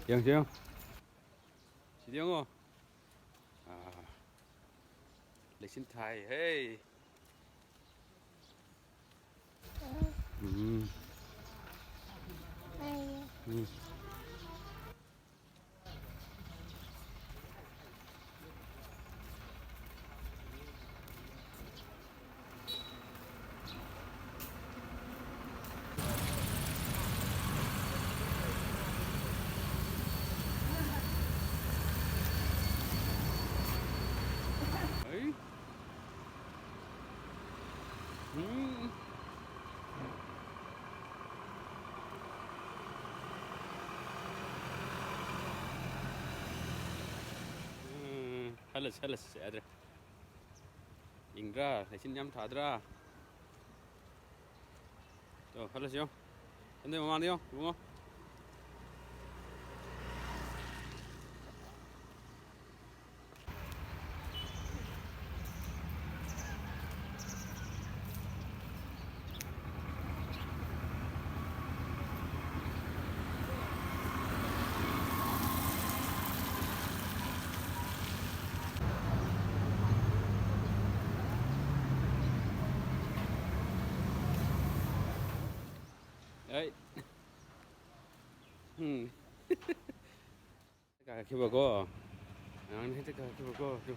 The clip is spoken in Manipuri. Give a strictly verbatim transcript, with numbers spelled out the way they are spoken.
ꯌꯦꯡꯁꯦ, ꯌꯦꯡꯉꯣ꯫ ꯁꯤꯗ ꯌꯦꯡꯉꯣ꯫ ꯑꯥ, ꯂꯩꯆꯤꯟ ꯊꯥꯏ, ꯍꯦ꯫ ꯎꯝ꯫ ꯎꯝ꯫ ꯍꯩ꯫ ꯎꯝ꯫ ꯎꯝ, ꯍꯜꯂꯁꯤ, ꯍꯜꯂꯁꯤ, ꯌꯥꯗ꯭ꯔꯦ꯫ ꯏꯪꯗ꯭ꯔꯥ? ꯂꯩꯆꯤꯟ ꯌꯥꯝ ꯊꯥꯗ꯭ꯔꯥ? ꯇꯣ, ꯍꯜꯂꯁꯤ ꯌꯦꯡꯉꯣ꯫ ꯍꯟꯗꯛ ꯃꯃꯥꯡꯗ ꯌꯦꯡꯉꯣ, ꯏꯕꯨꯡꯉꯣ꯫ ꯑꯩ꯫ ꯎꯝ꯫ ꯀꯥꯈꯠꯈꯤꯕꯀꯣ꯫ ꯑꯉꯥꯡꯅ ꯍꯦꯛꯇ ꯀꯥꯈꯠꯈꯤꯕꯀꯣ꯫ ꯑꯗꯨ